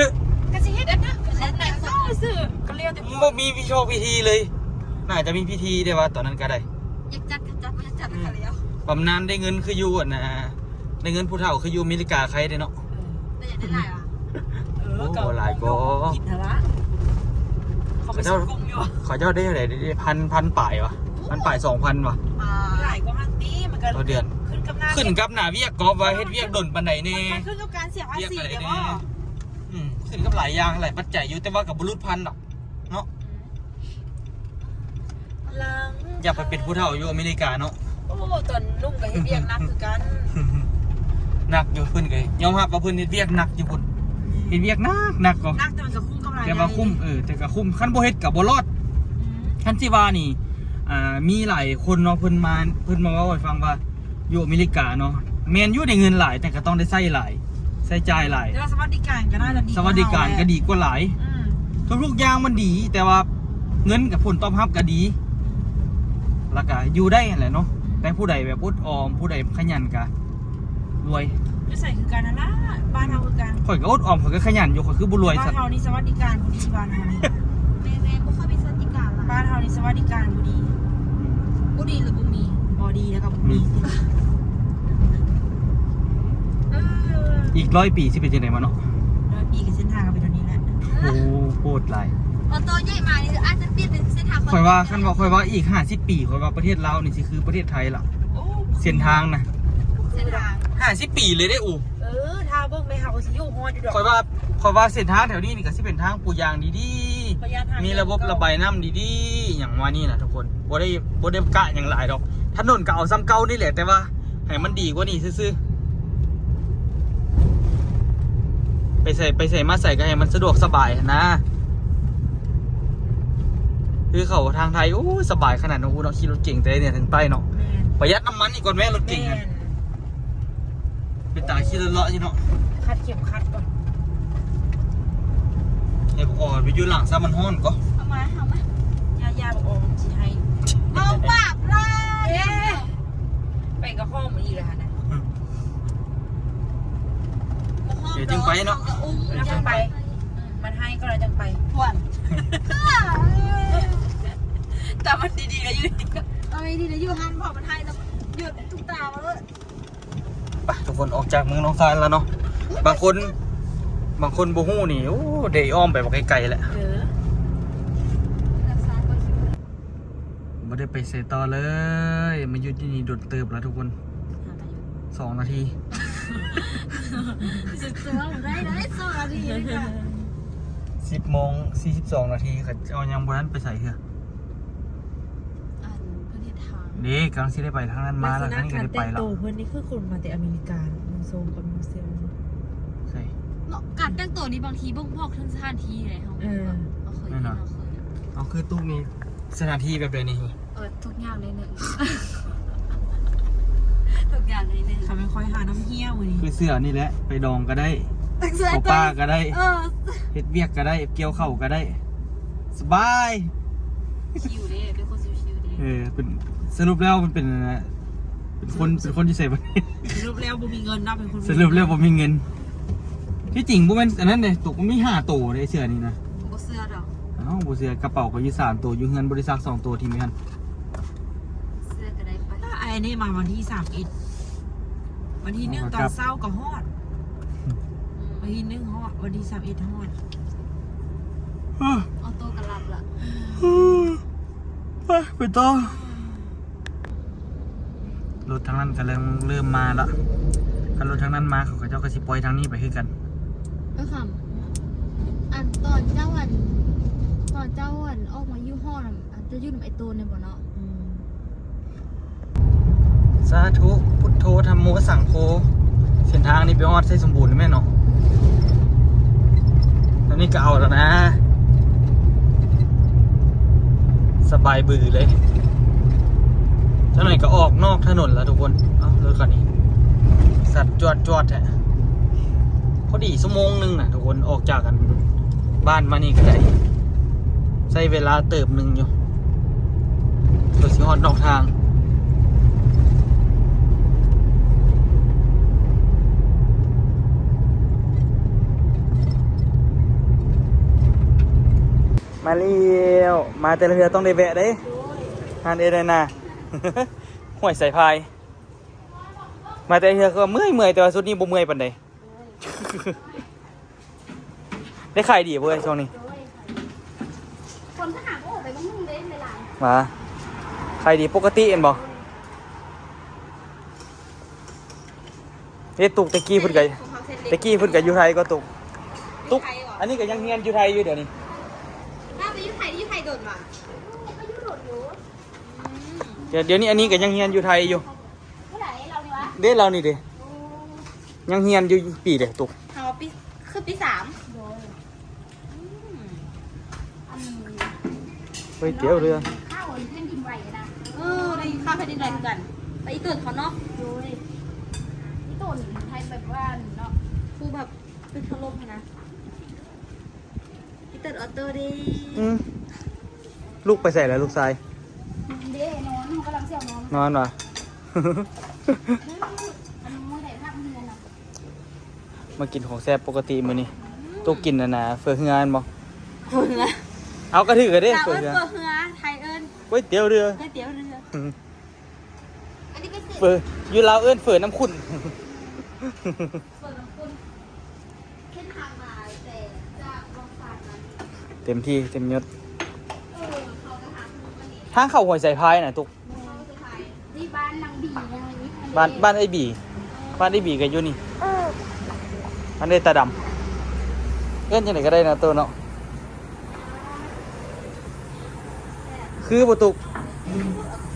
ກະຊິເຮັດອັນນະ ກະຊິແຕ່ງເອົາຊື່ ກະແລ້ວແຕ່ ບໍ່ມີພິທີ ພິທີເລີຍ ໜ້າຈະມີພິທີເດ້ຫວາ ຕອນນັ້ນກະໄດ້ ຢາກຈັດກະຈັດ ບໍ່ຢາກຈັດກະແລ້ວ ອືມ ບຳນານໄດ້ເງິນຄືຢູ່ອັນນ່າ ໄດ້ເງິນຜູ້ເຖົ້າຄືຢູ່ອາເມລິກາໄຄເດ້ເນາະ ເອີ ແຕ່ຢາກໄດ້ຫຼາຍຫວາ ເອີ ໂອ້ ກະຫຼາຍກໍກິນຫັ້ນລະ ເຂົາເຈົ້າ ເຂົາເຈົ້າໄດ້ເທົ່າໃດ ໄດ້ພັນ ພັນປາຍຫວາ ພັນປາຍ ສອງພັນຫວາ ຫຼາຍກວ່າຫັ້ນຕິ ມັນກະ ຕໍ່ເດືອນ ຂຶ້ນກັບໜ້າ ຂຶ້ນກັບໜ້າວຽກ ກອບວ່າເຮັດວຽກດົນປານໃດແດ່ ມັນຂຶ້ນກັບການເສຍພາສີເດ້ບໍ່ ອືມ ຂຶ້ນກັບຫຼາຍຢ່າງ ຫຼາຍປັດໄຈຢູ່ ແຕ່ວ່າກະບໍ່ຫຼຸດພັນດອກເນາະ ອືມ ຢາກໄປເປັນຜູ້ເຖົ້າຢູ່ອາເມລິກາເນາະ ໂອ້ ຕອນໜຸ່ມກະເຮັດວຽກໜັກຄືກັນ ໜັກຢູ່ ເພິ່ນກະຍອມຮັບວ່າເພິ່ນເຮັດວຽກໜັກຢູ່ພຸ້ນ ເຮັດວຽກໜັກໆກໍ ໜັກແຕ່ມັນກະຄຸ້ມກຳໄລ ແຕ່ວ່າຄຸ້ມ ເອີ ແຕ່ກະຄຸ້ມ ຄັນບໍ່ເຮັດກະບໍ່ລອດ ອືມ ຄັນຊິວ່ານີ້ ອ່າ ມີຫຼາຍຄົນເນາະ ເພິ່ນມາ ເພິ່ນມາເວົ້າໃຫ້ຟັງວ່າ ຢູ່ອາເມລິກາເນາະ ແມ່ນຢູ່ໄດ້ເງິນຫຼາຍ ແຕ່ກະຕ້ອງໄດ້ໃຊ້ຫຼາຍ ໃຊ້ຈ່າຍຫຼາຍ ແຕ່ວ່າສະຫວັດດີການກະໜ້າຈະດີ ສະຫວັດດີການກະດີກວ່າຫຼາຍ ອືມ ທຸກໆຢ່າງມັນດີ ແຕ່ວ່າເງິນກັບຜົນຕອບຮັບກະດີ ລະກະຢູ່ໄດ້ຫັ້ນແຫຼະເນາະ ແຕ່ຜູ້ໃດແບບອົດອອມ ຜູ້ໃດຂະຫຍັນກະລວຍ ຢູ່ໃສຄືກັນຫັ້ນລະ ບ້ານເຮົາຄືກັນ ຂ້ອຍກະອົດອອມ ຂ້ອຍກະຂະຫຍັນຢູ່ ຂ້ອຍຄືບໍ່ລວຍຊັ້ນ ບ້ານເຮົານີ້ສະຫວັດດີການບໍ່ດີ ບ້ານເຮົານີ້ ແມ່ນໆ ບໍ່ ເຂົາມີສະຫວັດດີການຫຼາຍ. ບ້ານເຮົານີ້ສະຫວັດດີການບໍ່ດີ. ບໍ່ດີຫຼືບໍ່ມີ? ບໍ່ດີແລ້ວກໍບໍ່ມີ. ເອີ ອີກຮ້ອຍປີຊິເປັນຈັ່ງໃດມາເນາະ? ຮ້ອຍປີກໍເສັ້ນທາງກໍເປັນແບບນີ້ແຫຼະ. ໂອ້ ໂຫດຫຼາຍ. ອອໂຕ້ໃຫຍ່ມານີ້ອາດຈະປ່ຽນເປັນເສັ້ນທາງ. ຂ້ອຍວ່າ ຄັນວ່າ ຂ້ອຍວ່າອີກຫ້າສິບປີ ຂ້ອຍວ່າປະເທດລາວນີ້ຊິຄືປະເທດໄທລະ. ໂອ້ ເສັ້ນທາງນະ ເສັ້ນທາງ ຫ້າສິບປີເລີຍເດ້ອູ. ເອີ ຖ້າເບິ່ງແມ່ເຮົາກໍຊິຢູ່ຮອດຢູ່ດອກ. ຂ້ອຍວ່າ ຂ້ອຍວ່າເສັ້ນທາງແຖວນີ້ນີ້ກໍຊິເປັນທາງປູຢາງດີໆ ມີລະບົບລະບາຍນ້ຳດີໆ ຫຍັງປະມານນີ້ນະທຸກຄົນ. ບໍ່ໄດ້ ບໍ່ໄດ້ກະຫຍັງຫຼາຍດອກ. ຖະໜົນກໍເອົາສ່ຳເກົ່ານີ້ແຫຼະ ແຕ່ວ່າໃຫ້ມັນດີກວ່ານີ້ຊື່ໆ. ໄປໃສ ໄປໃສມາໃສກໍໃຫ້ມັນສະດວກສະບາຍຫັ້ນນະ. ຄືເຂົ້າທາງໄທ ໂອ້ຍ ສະບາຍຂະໜາດເນາະ ອູເນາະ. ຂີ່ລົດເກັງແຕ່ເໜືອເຖິງໃຕ້ເນາະ. ແມ່ນ. ປະຢັດນ້ຳມັນອີກກ່ອນແມ້ ລົດເກັງຫັ້ນ. ແມ່ນ. ເປັນຕາຂີ່ເລາະໆຢູ່ເນາະ. ຄັດເຂັມຂັດກ່ອນ. ໃຫ້ບໍ່ອອກໄປຢູ່ຫຼັງຊະ ມັນຮ້ອນກໍ. ເອົາມາ ເອົາມາ. ຢ່າ ຢ່າ ບໍ່ອອກ ຊິໃຫ້. ເອົາປາບລະ. ເອີ ໄປກໍຮ້ອມອີກແລ້ວຫັ້ນນະ. ອືມ. ດຽວຈຶ່ງໄປເນາະ. ເອີ ເຮົາກໍອຸ້ມ ເອີ ເຮົາຈຶ່ງໄປ. ມັນໃຫ້ກ່ອນ ເຮົາຈຶ່ງໄປ. ພວນ. ແຕ່ມັນດີໆ ແລ້ວຢູ່ ເອົາດີໆ ແລ້ວຢູ່ຫັ້ນ ເພາະມັນໃຫ້ແລ້ວ ຢົດທຸກຕາມາເລີຍ. ໄປ ທຸກຄົນ ອອກຈາກເມືອງໜອງຊາຍແລ້ວເນາະ. ບາງຄົນ ບາງຄົນບໍ່ຮູ້ນີ້ ໂອ້ ໄດ້ອ້ອມໄປບັກໄກໆແຫຼະ. ເອີ ບໍ່ໄດ້ໄປໃສຕໍ່ເລີຍ. ມາຢຸດຢູ່ນີ້ດົນເຕີບແລ້ວທຸກຄົນ. ສອງນາທີ. ສິບໂມງສີ່ສິບສອງນາທີ ເຂົາເຈົ້າຍັງບໍ່ທັນໄປໃສເທື່ອ. ອັນເພິ່ນເຮັດທາງ ເດ້ ກຳລັງຊິໄດ້ໄປທາງນັ້ນມາແລ້ວ. ລັກສະນະການແຕ່ງໂຕເພິ່ນນີ້ຄືຄົນມາແຕ່ອາເມລິກາເນາະ ນຸ່ງໂຊງກັບນຸ່ງເຊວເນາະ. ໃຊ່ເນາະ ການແຕ່ງໂຕນີ້ບາງທີບົ່ງບອກເຖິງສະຖານທີ່ເດ. ເຮົາ ເອີ ເຮົາເຄີຍ ແນ່ນອນ ເຮົາເຄີຍ. ເອົາ ຄືຕຸກນີ້ ສະຖານທີ່ແບບໃດນີ້? ເອີ ທຸກຢ່າງໃນໜຶ່ງ ທຸກຢ່າງໃນໜຶ່ງ. ຄັນແມ່ນຂ້ອຍຫານ້ຳເຫ່ຍມື້ນີ້ ຄືເສື້ອນີ້ແຫຼະ ໄປດອງກໍໄດ້. ເສື້ອ ເຂົ້າປ່າກໍໄດ້. ເອີ ເຮັດວຽກກໍໄດ້ ກ່ຽວເຂົ້າກໍໄດ້ ສະບາຍ. ຊິວເດ້ ເປັນຄົນຊິວໆເດ້. ເອີ ເປັນ ສະຫຼຸບແລ້ວມັນເປັນ ເປັນຄົນ ເປັນຄົນຢູ່ໃສບາດນີ້? ສະຫຼຸບແລ້ວບໍ່ມີເງິນເນາະ ເປັນຄົນ ສະຫຼຸບແລ້ວບໍ່ມີເງິນ. ທີ່ຈິງບໍ່ແມ່ນອັນນັ້ນເດ້ ຕົກມັນມີຫ້າໂຕເດ້ເສື້ອນີ້ນະ. ບໍ່ເຊື່ອດອກ. ເອົ້າ ບໍ່ເຊື່ອ ກະເປົາຂ້ອຍຢູ່ສາມໂຕ ຢູ່ເຮືອນບໍລິສັກສອງໂຕ ຖິ້ມໄວ້ຫັ້ນ. ເຊື່ອກໍໄດ້ໄປ. ອ້າຍ ອັນນີ້ມາວັນທີສາມເອັດ ວັນທີໜຶ່ງ ຕອນເຊົ້າກໍຮອດ. ວັນທີໜຶ່ງຮອດ ວັນທີສາມເອັດຮອດ. ອອໂຕ້ກໍຫຼັບລະ. ໄປ ໄປຕໍ່. ລົດທາງນັ້ນກໍເລີ່ມ ເລີ່ມມາລະ. ຄັນລົດທາງນັ້ນມາ ເຂົາເຈົ້າກໍຊິປ່ອຍທາງນີ້ໄປຄືກັນ. ເອີ ຄຳ ອັນຕອນເຈົ້າ ອັນ ຕອນເຈົ້າ ອັນ ອອກມາຢູ່ຫໍນຳ ອັນ ຈະຢູ່ນຳໄອ້ໂຕນນີ້ບໍ່ເນາະ? ອືມ. ສາທຸ ພຸດໂທ ທຳໂມ ສັງໂຄ. ເສັ້ນທາງນີ້ໄປຮອດໄຊສົມບູນແມ່ນເນາະ. ຕອນນີ້ກໍເອົາແລ້ວນະ ສະບາຍບືເລີຍ. ຈັກໜ້ອຍກໍອອກນອກຖະໜົນແລ້ວທຸກຄົນ. ເອົ້າ ລົດຄັນນີ້ສັດຈວດໆແທ້. ພໍດີຊົ່ວໂມງໜຶ່ງນະທຸກຄົນ ອອກຈາກ ອັນ ບ້ານມານີ້ກໍໄດ້ ໃຊ້ເວລາເຕີບໜຶ່ງຢູ່ ເພື່ອຊິຮອດນອກທາງ. ມາແລ້ວ ມາແຕ່ລະເທື່ອຕ້ອງໄດ້ແວະເດ້ ຮ້ານເອເດນນາ ຫ້ວຍສາຍພາຍ. ມາແຕ່ລະເທື່ອຄືວ່າເມື່ອຍໆ ແຕ່ວ່າຊຸດນີ້ບໍ່ເມື່ອຍປານໃດ. ໄດ້ຂາຍດີບໍ່ເອີຍຊ່ວງນີ້? ຄົນກໍຫາບໍ່ອອກໄປເບິ່ງເດ້ຫຼາຍໆ ວ່າຂາຍດີປົກກະຕິແມ່ນບໍ່? ເດ້ ຕຸກ ແຕ່ກີ້ເພິ່ນກໍ ແຕ່ກີ້ເພິ່ນກໍຢູ່ໄທກໍຕຸກ ຕຸກ ຢູ່ໄທບໍ່? ອັນນີ້ກໍຍັງຮຽນຢູ່ໄທຢູ່ດຽວນີ້. ຖ້າໄປຢູ່ໄທ ຢູ່ໄທດົນຫວາ? ກໍຢູ່ດົນຢູ່. ອືມ ດຽວ ດຽວນີ້ອັນນີ້ກໍຍັງຮຽນຢູ່ໄທຢູ່. ຜູ້ໃດ ລາວນີ້ຫວາ? ເດ້ ລາວນີ້ເດ້. ໂອ້ ຍັງຮຽນຢູ່ປີໃດຕຸກ? ເຮົາປີ ຄືປີສາມ. ໂດຍ. ອືມ ອັນ ເຮີ້ຍ ກ່ຽວເລື່ອງ ຂ່າວແຜ່ນດິນໄຫວນະ. ເອີ ໄດ້ຂ່າວແຜ່ນດິນໄຫວຄືກັນ ໄປອີເຕີນເຂົາເນາະ. ໂດຍ ອີເຕີນໄທແບບວ່າເນາະ ຜູ້ແບບຕຶກຖະຫຼົ່ມຫັ້ນນະ. ອີເຕີນອອໂຕ້ເດ້. ອືມ ລູກໄປໃສລະລູກຊາຍ? ເດ້ ນອນ ກຳລັງຊິເອົານອນ. ນອນຫວາ? ມາກິນຂອງແຊບປົກກະຕິມື້ນີ້. ອືມ ຕຸກກິນອັນນ່າ ເຝີເຮືອແມ່ນບໍ່? ເຝີເຮືອ. ເອົາກະຖືກກະເດ້ ລາວເອີ້ນເຝີເຮືອ ເຝີເຮືອ ໄທເອີ້ນ ກ໋ວຍຕຽວເຮືອ ກ໋ວຍຕຽວເຮືອ ອືມ ອັນນີ້ເປັນເຝີ ຢູ່ລາວເອີ້ນເຝີນ້ຳຂຸ້ນ ເຝີນ້ຳຂຸ້ນ ເສັ້ນທາງມາແຕ່ຈາກວັງສານມາ ເຕັມທີ່ເຕັມຍົດ ເອີ ເຂົ້າໄປຫາ ທາງເຂົ້າຫ້ວຍສາຍພາຍນະຕຸກ ນີ້ບ້ານນາງບີນະ ນີ້ ບ້ານ ບ້ານເອື້ອຍບີ ບ້ານເອື້ອຍບີກະຢູ່ນີ້ ເອີ ບ້ານເອື້ອຍຕາດຳ ເອີ້ນຈັ່ງໃດກະໄດ້ນະໂຕເນາະ ຄືບໍ່ຕຸກ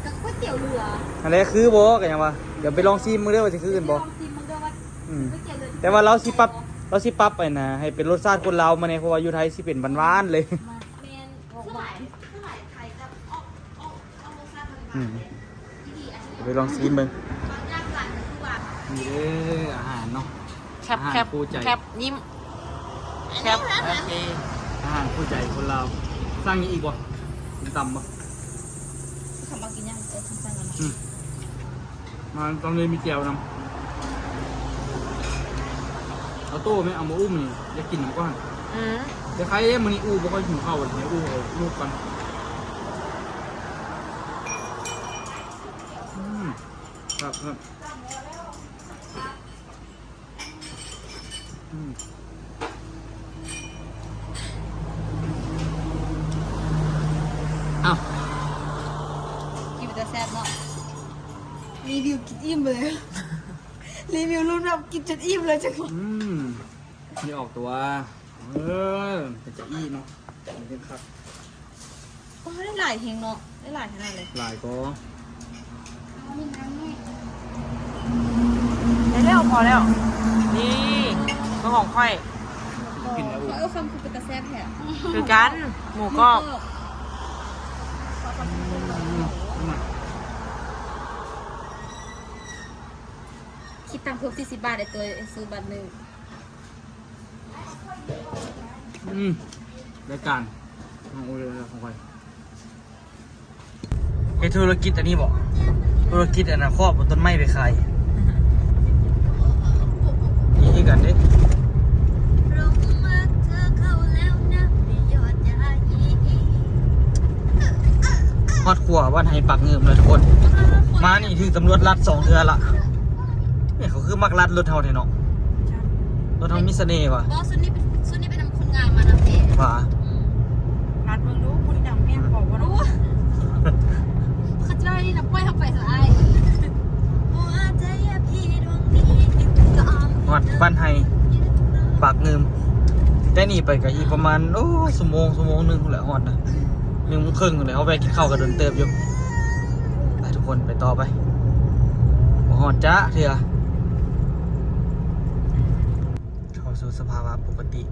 ກະກ໋ວຍຕຽວເຮືອ ຫັ້ນແຫຼະ ຄືບໍ່ ກະຫຍັງວ່າ ດຽວໄປລອງຊີມເບິ່ງເດີວ່າຊິຄືກັນບໍ່ ລອງຊີມເບິ່ງເດີວ່າ ອືມ ກ໋ວຍຕຽວເຮືອ ແຕ່ວ່າລາວຊິປັບ ລາວຊິປັບອັນນະ ໃຫ້ເປັນລົດຊາດຄົນລາວມາແດ່ ເພາະວ່າຢູ່ໄທຊິເປັນຫວານໆເລີຍ ແມ່ນ ຄືຫຼາຍ ຄືຫຼາຍໄທຈະອອກ ອອກ ອອກລົດຊາດຫວານໆ ອືມ ເລີຍ ໄປລອງຊີມເບິ່ງ ບາງຢ່າງຫຼາຍກະຄືວ່າ ນີ້ເດີ ອາຫານເນາະ ແຄບ ອາຫານ ແຄບ ຄູ່ໃຈ ແຄບ ຍິ້ມ ແຄບ ໂອເຄ ອາຫານຄູ່ໃຈຄົນລາວ ສັ່ງຫຍັງອີກບໍ່? ກິນຕຳບໍ່? ເຂົາມາກິນຫຍັງ? ເອີ ເຂົາສັ່ງອັນນັ້ນ ອືມ ມາຕອນນີ້ມີແຈ່ວນຳ ເອົາໂຕ້ແມ່ ເອົາມາອຸ້ມນີ້ ຢາກກິນນຳກ່ອນ ອືມ ແຕ່ໃຄເດ້ ມື້ນີ້ອູ້ບໍ່ຄ່ອຍຫິວເຂົ້າ ໃຫ້ອູ້ເອົາລູກກ່ອນ ອືມ ຄັບ ຄັບ ອືມ ເອົ້າ ກິນເປັນຕາແຊບເນາະ ຣີວິວກິນອີ່ມເລີຍ ຣີວິວລົດແບບກິນຈົນອີ່ມເລີຍ ຈັກ ອືມ ນີ້ອອກຕົວ ເອີ ເປັນຕາອີ່ເນາະ ເປັນຄັກ ໂອ້ຍ ໄດ້ຫຼາຍແຮງເນາະ ໄດ້ຫຼາຍຂະໜາດເລີຍ ຫຼາຍກໍ ໄດ້ແລ້ວ ພໍແລ້ວ ນີ້ ເບິ່ງຂອງຂ້ອຍ ກິນແລ້ວ ເອີ ຄຳຄືເປັນຕາແຊບແທ້ ຄືກັນ ໝູກອບ ໝູກອບ ອືມ ຄິດຕັງເພີ່ມສີ່ສິບບາດ ໄອ້ໂຕ ຊື້ບາດໜຶ່ງ ອືມ ລາຍການ ຂອງໂອເລ ຂອງຂ້ອຍ ເຮັດທຸລະກິດອັນນີ້ບໍ? ທຸລະກິດອັນນະ ຄອບເອົາຕົ້ນໄມ້ໄປຂາຍ ນີ້ຄືກັນເດ້ ຮອດຂົວບ້ານໄຮປາກງື່ມແລ້ວທຸກຄົນ ມານີ້ຖືກຕຳຫຼວດລັດສອງເທື່ອລະ ນີ້ເຂົາຄືມັກລັດລົດເຮົາແທ້ເນາະ ລົດເຮົາມີສະເໜ່ຫວາ ບໍ່ ຊຸດນີ້ເປັນ ຊຸດນີ້ເປັນນຳຄົນງານມານຳເດ້ ຫວາ ອືມ ລັດເບິ່ງດູ ຜູ້ນີ້ດຳແຮງ ບອກວ່າ ໂອ້ ເຂົາເຈົ້ານີ້ນະ ປ່ອຍເຮົາໄປເຖາະອ້າຍ ຮອດບ້ານໄຮປາກງື່ມ ແຕ່ນີ້ໄປກະອີກປະມານ ໂອ້ ຊົ່ວໂມງ ຊົ່ວໂມງໜຶ່ງພຸ້ນແຫຼະຮອດນະ ໜຶ່ງໂມງເຄິ່ງພຸ້ນແຫຼະ ເຮົາແວ່ກິນເຂົ້າກະດົນເຕີບຢູ່ ໄປທຸກຄົນ ໄປຕໍ່ໄປ ບໍ່ຮອດຈັກເທື່ອ ເຂົ້າສູ່ສະພາວະປົກກະຕິ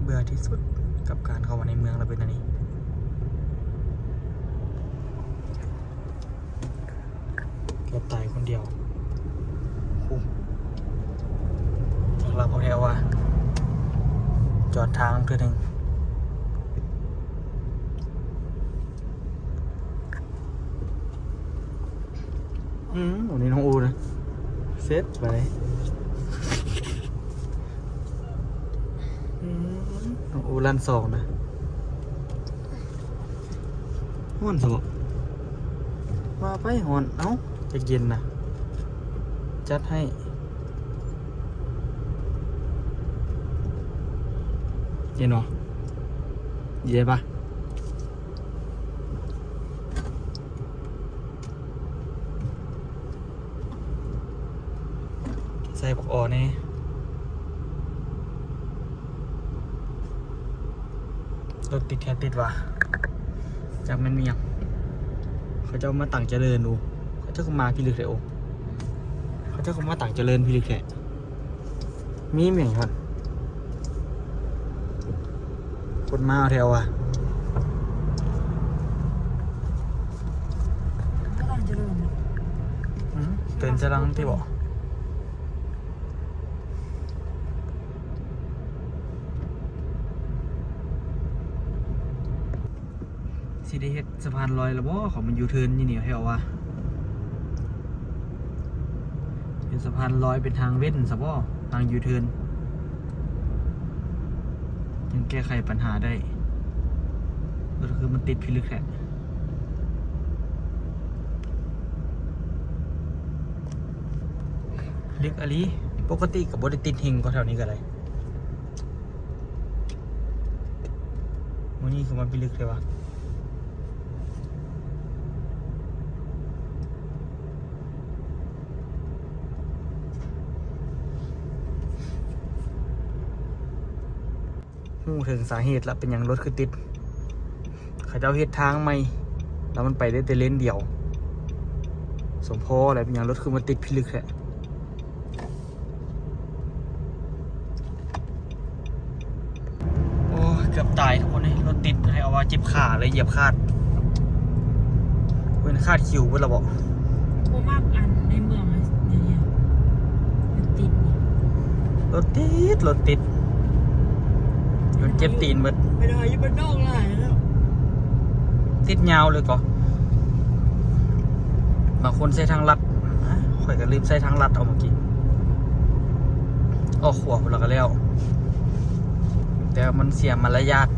ເບື່ອທີ່ສຸດກັບການເຂົ້າມາໃນເມືອງລະເປັນແນວນີ້ ເກືອບຕາຍຄົນດຽວ ໂອ້ ຈັກລະພໍແທ້ວ່າ ຈອດທາງເທື່ອໜຶ່ງ ອືມ ອັນນີ້ນ້ອງອູນະ ເສັດໄປ ອືມ ນ້ອງອູລ້ານສອງນະ ຮ້ອນຊະບໍ ວ່າໄປຮ້ອນ ເອົ້າ ຢາກເຢັນນະ ຈັດໃຫ້ ເຢັນບໍ່ ເຢັນປະ? ໃສ່ບັກອໍແດ່ ລົດຕິດແທ້ຕິດວ່າ ຈັກແມ່ນມີຫຍັງ ເຂົາເຈົ້າມາຕັ້ງຈະເລີນ ໂອ ເຂົາເຈົ້າກະມາພິລຶກແທ້ ໂອ ເຂົາເຈົ້າກະມາຕັ້ງຈະເລີນພິລຶກແທ້. ມີແມ່ນຫຍັງ ຄົນມາແຖວວ່າ ອືມ ເປັນຈະລັງຕິບໍ ຊິໄດ້ເຮັດ ສະພານລອຍລະບໍ ເຂົາມາຢູເທີນຢູ່ນີ້ແຖວວ່າ ເປັນສະພານລອຍ ເປັນທາງເວັ້ນຊະບໍ ທາງຢູເທີນ ຍັງແກ້ໄຂບັນຫາໄດ້. ຄືມັນຕິດພິລຶກແທ້ ລຶກອີ່ຫຼີ. ປົກກະຕິກໍບໍ່ໄດ້ຕິດເຮັງກວ່າແຖວນີ້ກໍໄດ້. ມື້ນີ້ຄືມັນພິລຶກແທ້ວະ. ຮູ້ເຖິງສາເຫດລະ ເປັນຫຍັງລົດຄືຕິດ. ເຂົາເຈົ້າເຮັດທາງໃໝ່ ແລ້ວມັນໄປໄດ້ແຕ່ເລນດຽວ. ສົມພໍແຫຼະ ເປັນຫຍັງລົດຄືມາຕິດພິລຶກແທ້. ໂອ້ຍ ເກືອບຕາຍທຸກຄົນເອີຍ ລົດຕິດ ເອົາວ່າເຈັບຂາເລີຍ ຢຽບຂາດ. ເພິ່ນຂາດຄິວເບິດລະບໍ? ບໍ່ມັກອັນໃນເມືອງນີ້ ລົດຕິດນີ້ ລົດຕິດ ລົດຕິດ ຈົນເຈັບຕີນເບິດ. ໄປນອນຢູ່ບ້ານນອກຫຼາຍແລ້ວ ຕິດຍາວເລີຍກໍ. ບາງຄົນໃຊ້ທາງລັດ ຂ້ອຍກໍລືມໃຊ້ທາງລັດເອົາເມື່ອກີ້ ອອກຂວາພຸ້ນລະກໍແລ້ວ ແຕ່ມັນເສຍມາລະຍາດ.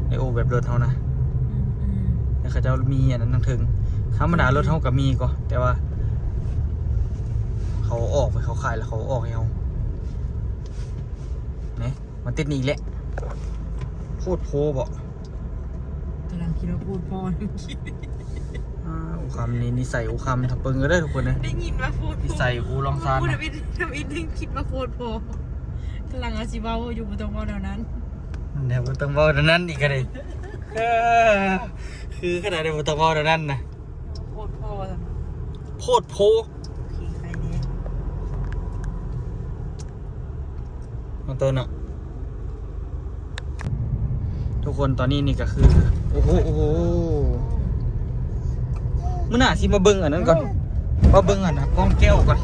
ໄດ້ໂອແບບລົດເຮົານະ ອືມໆ ແຕ່ເຂົາເຈົ້າມີອັນນັ້ນທາງເທິງ. ທຳມະດາລົດເຮົາກໍມີກໍ ແຕ່ວ່າເຂົາອອກໄປ ເຂົາຂາຍແລ້ວເຂົາອອກໃຫ້ເຮົາ. ນີ້ ມາຕິດນີ້ອີກແລ້ວ ໂພດໂພບໍ? ກຳລັງຄິດວ່າໂພດພໍ. ອາ ອູຄຳນີ້ນິໄສອູຄຳ ຖ້າເບິ່ງກໍໄດ້ທຸກຄົນເດີ ໄດ້ຍິນວ່າໂພດ ນິໄສອູລອງຊານ ທຳອິດ ທຳອິດຍັງຄິດວ່າໂພດພໍ. ກຳລັງວ່າຊິເວົ້າຢູ່ ບໍ່ຕ້ອງເວົ້າແນວນັ້ນ ແນວບໍ່ຕ້ອງເວົ້າແນວນັ້ນອີກກໍໄດ້. ເອີ ຄືຂະໜາດໃດບໍ່ຕ້ອງເວົ້າແນວນັ້ນນະ. ໂພດໂພ ໂພດໂພ ໂອເຄ ໄປເດ້ ມາໂຕເນາະ. ທຸກຄົນ ຕອນນີ້ນີ້ກໍຄື ໂອ້ໂຫ ໂອ້ໂຫ ມື້ໜ້າຊິມາເບິ່ງອັນນັ້ນກ່ອນ ມາເບິ່ງອັນນະ ກ້ອງແກ້ວກ່ອນ.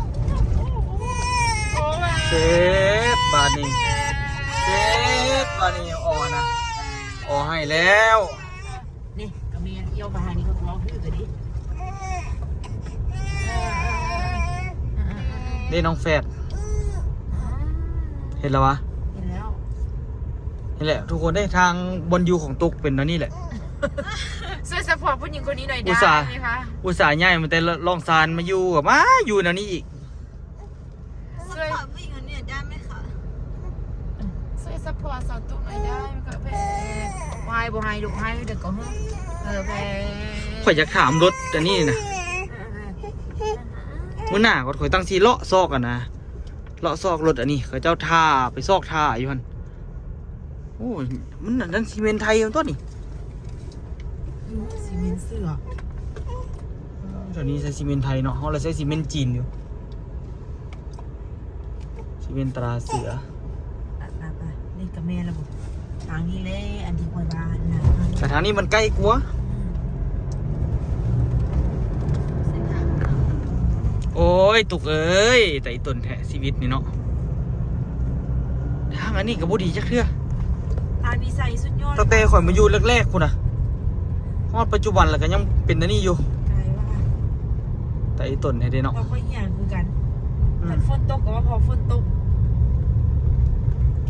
ເຊັດບາດນີ້ ເຊັດບາດນີ້ ອໍນະ ອໍໃຫ້ແລ້ວ. ນີ້ກໍແມ່ນ ອຽວມາທາງນີ້ກໍເວົ້າຖືກກະດີ ເດ້ນ້ອງແຝດ ເຫັນແລ້ວວະ? ເຫັນແລ້ວ ນີ້ແຫຼະທຸກຄົນເດ້ ທາງບ່ອນຢູ່ຂອງຕຸກເປັນແນວນີ້ແຫຼະ. ຊ່ວຍຊັບພອດຜູ້ຍິງຄົນນີ້ໜ້ອຍໄດ້ໄໝຄະ? ອຸດສ່າຍ້າຍມາແຕ່ລອງຊານມາຢູ່ ມາຢູ່ແນວນີ້ອີກ. ຊ່ວຍ ขอผู้หญิงคนนี้ได้ไหมคะ ช่วยซัพพอร์ตสาวตุ๊กหน่อยได้ไหมคะแพง บ่ให้ บ่ให้ ลูกให้ เดี๋ยวก็ เออ แพง ข้อยอยากถามรถอันนี้นะ เออ เออ มื้อหน้าก่อน ข้อยตั้งสิเลาะซอกอันนะ เลาะซอกรถอันนี้ เขาเจ้าถ่าไปซอกถ่าอยู่หั่น โอ้ย มันอันนั้นซีเมนต์ไทยมันตั๊วนี่ อืม ซีเมนต์เสือ ตอนนี้ใช้ซีเมนต์ไทยเนาะ เฮาละใช้ซีเมนต์จีนอยู่ ซีเมนต์ตราเสือ ไปๆๆ นี่ก็แม่นแล้วบ่ ทางนี้แหละ อันที่ข้อยว่านะ แต่ทางนี้มันใกล้กว่า อืม เส้นทาง โอ้ย ตุกเอ้ย แต่อีตนแท้ชีวิตนี่เนาะ ทางอันนี้ก็บ่ดีจักเทื่อ ตามีไซสุดยอด ตั้งแต่ข้อยมาอยู่แรกๆ พุ้นน่ะ ฮอดปัจจุบันแล้วก็ยังเป็นอันนี้อยู่ ไกลว่า แต่อีตนแท้เด้เนาะ เราก็เหียนคือกัน อืม ตอนฝนตกก็ว่าพอฝนตก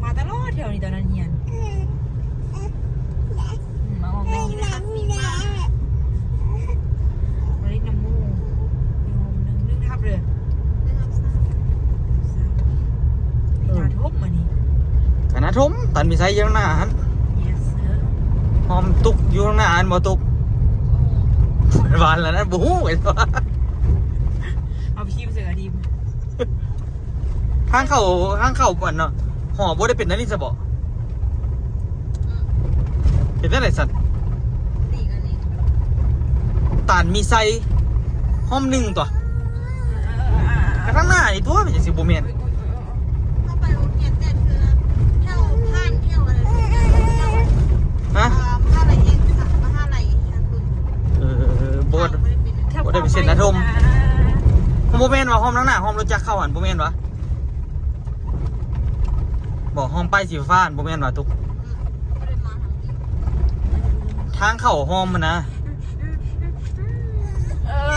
มาตลอดแถวนี้ตอนนั้นเหียน อืม มาออกแม่นี่นะครับ มีมา มาเล่นน้ำหมู่ อยู่ห้องหนึ่ง หนึ่งทับเลย หนึ่งทับสาม หนึ่งทับสาม มีหน้าทมอันนี้ ก็หน้าทม ตันมีไซอยู่ข้างหน้าหั่น Yes sir หอมตุกอยู่ข้างหน้าหั่นบ่ตุก โอ้ หวานแล้วนะ บ่ฮู้ เอาไปชิมเสือดีม ทางเข้า ทางเข้าอันเนาะ หอบ่ได้เป็นอันนี้ซะบ่ อืม เป็นจั่งใด๋ซั่น นี่ก็นี่ ตานมีไซ ห้อมหนึ่งตั๊ว เออๆๆๆ กะทางหน้านี่ตั๊ว มันจั่งสิบ่แม่น เฮาไปโรงเรียนแต่เทื่อ แถวผ่านแถวอะไร ฮะ เอ่อ มหาลัยเอก มหาลัย เออ บ่ บ่ได้ไปเซ็นอาทม บ่แม่นว่าห้อมทางหน้า ห้อมรถจักรเข้าหั่น บ่แม่นวะ บ่ ห้อมป้ายสีฟ้าหั่น บ่แม่นวะ ตุก ทางเข้าห้อมหั่นนะ เออ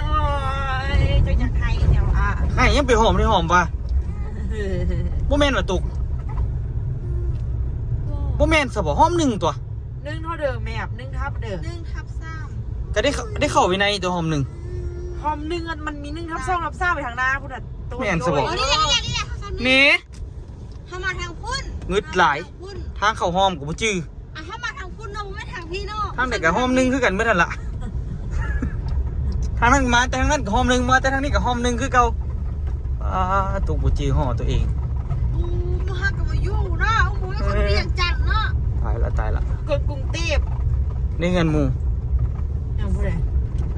โอ๊ย เจ้าอยากไห้แถวอ่ะ ไห้ยังไปห้อมได้ห้อมวะ ບໍ່ແມ່ນວ່າຕົກ ບໍ່ແມ່ນຊະບໍ່? ຫ້ອມໜຶ່ງຕົວະ ໜຶ່ງເທົ່າເດີມແມບ ໜຶ່ງທັບເດີ ໜຶ່ງທັບສາມ ກໍໄດ້ເຂົ້າ ໄດ້ເຂົ້າໄປໃນຕົວະ ຫ້ອມໜຶ່ງ ຫ້ອມໜຶ່ງ ມັນມີໜຶ່ງທັບສອງ ທັບສາມ ໄປທາງໜ້າພຸ້ນນະ ແມ່ນຊະບໍ່? ໂອ້ ນີ້ແຫຼະ ນີ້ແຫຼະ ນີ້ແຫຼະ ເນ ເຮົາມາທາງພຸ້ນ ງຶດຫຼາຍ ເຮົາມາທາງພຸ້ນ ທາງເຂົ້າຫ້ອມກໍບໍ່ຈື່ ອ່ະ ເຮົາມາທາງພຸ້ນເນາະ ບໍ່ແມ່ນທາງພີ້ເນາະ ທາງໃດກໍຫ້ອມໜຶ່ງຄືກັນເບິດຫັ້ນລະ ທາງນັ້ນມາແຕ່ທາງນັ້ນກໍຫ້ອມໜຶ່ງ ມາແຕ່ທາງນີ້ກໍຫ້ອມໜຶ່ງຄືເກົ່າ ອາ ຕົກບໍ່ຈື່ຫໍຕົວເອງ ໂອ້ ມາຫາກໍບໍ່ຢູ່ເນາະ ໂອ້ຍ ຄົນວຽງຈັນເນາະ ຕາຍລະ ຕາຍລະ ຄົນກຸງເທບ ໃນເຮືອນໝູ່ ຍັງບໍ່ໄດ້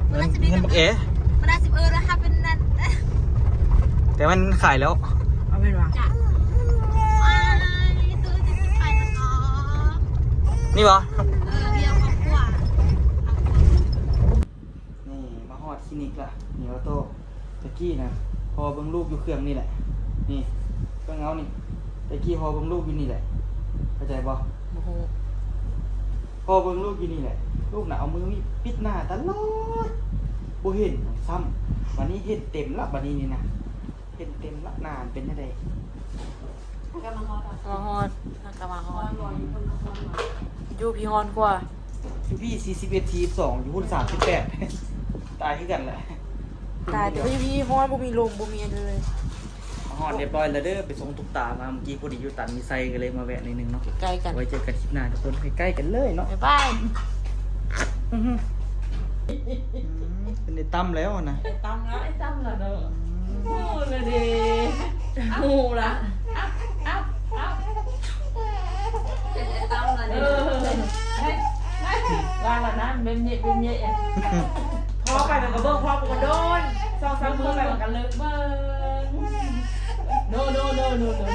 ເງິນ ເງິນບັກແອ ມັນໜ້າຊິເອີລະ ຖ້າເປັນນັ້ນ ແຕ່ມັນຂາຍແລ້ວ ເອົາແມ່ນວ່າ ຈ້ະ ອ້າຍ ໂຕຈະໄປແລ້ວເນາະ ນີ້ບໍ່? ເອີ ເລື່ອງຄອບຄົວ ນີ້ມາຮອດຄລີນິກລະ ນີ້ອອໂຕ້ ຕະກີ້ນະ ພໍເບິ່ງລູກຢູ່ເຄື່ອງນີ້ແຫຼະ ນີ້ ເບິ່ງເອົານີ້ ຕະກີ້ພໍເບິ່ງລູກຢູ່ນີ້ແຫຼະ ເຂົ້າໃຈບໍ່? ບໍ່ຮູ້ ພໍເບິ່ງລູກຢູ່ນີ້ແຫຼະ ລູກນະເອົາມືປິດໜ້າຕະຫຼອດ ບໍ່ເຫັນຫຍັງຊ້ຳ ບາດນີ້ເຫັນເຕັມລະ ບາດນີ້ນີ້ນະ ເຫັນເຕັມລະ ໜ້າມັນເປັນຈັ່ງໃດ? ມາຮອດ ເຮົາກໍມາຮອດ ຢູ່ພີ້ຮ້ອນກວ່າ ຢູ່ພີ້ສີ່ສິບເອັດ ສີ່ສິບສອງ ຢູ່ພຸ້ນສາມສິບແປດ ຕາຍຄືກັນແຫຼະ ຕາຍ ແຕ່ຢູ່ພີ້ຮ້ອນ ບໍ່ມີລົມ ບໍ່ມີອັນເລີຍ ມາຮອດຮຽບຮ້ອຍແລ້ວເດີ ໄປສົ່ງຕຸກຕາມາ ເມື່ອກີ້ພໍດີຢູ່ຕັນມີໄຊ ກໍເລີຍມາແວະໜ້ອຍໜຶ່ງເນາະ ໃກ້ໆກັນ ໄວ້ເຈີກັນຄລິບໜ້າທຸກຄົນ ໃກ້ໆກັນເລີຍເນາະ ບາຍບາຍ ອືມ ເປັນໄດ້ຕຳແລ້ວນະ ໄດ້ຕຳລະ ໄດ້ຕຳລະເດີ ອືມ ຮູ້ລະເດ ຮູ້ລະ ເປັນໄດ້ຕຳລະເດ ເອີ ວ່າລະນະ ເບັນເຍະ ເບັນເຍະ ພໍໄປມັນກໍເບິ່ງ ພໍມັນກໍໂດນ ສອງສາມມື້ໄປມັນກໍເລີກເບິ່ງ ໂນ ໂນ ໂນ ໂນ ໂນ